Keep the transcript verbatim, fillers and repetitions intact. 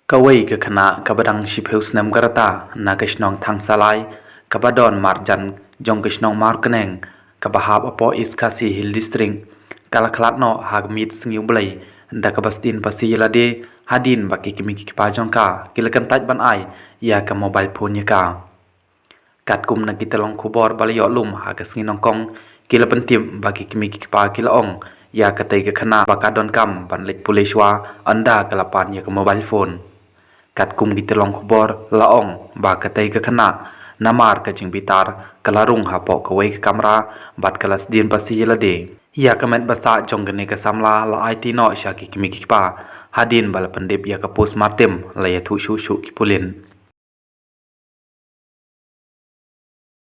Kawei ka khynnah kaba dang shiphew snem ka rta na ka shnong Thangsalai, kaba don marjan jong ka shnong Mawkneng, kaba hap hapoh East Khasi Hills District, ka la khlad noh ha ka miet sngi U Blei da kaba sdien phasi ïa lade, hadien ba ki kmie ki kpa jong ka ki la kyntait ban ai ïa ka mobile phone ïa ka. Katkum na ki tyllong khubor ba la ïoh lum ha ka sngi nyngkong, ki la pyntip ba ki kmie ki kpa ki la ong ïa katei ka khynnah ba ka donkam ban leit pule shuwa ynda ka la pan ïa ka mobile phone. Katkum ki tyllong khubor la ong ba katei ka khynnah, namar ka jingbitar, ka la rung hapoh kawei ka kamra bad ka la sdien phasi ïa lade. Ïa ka met ba sah jong kane ka samla la aiti noh sha ki kmie ki kpa, hadien ba la pyndep ïa ka postmortem, la ïathuh shuh shuh ki pulit.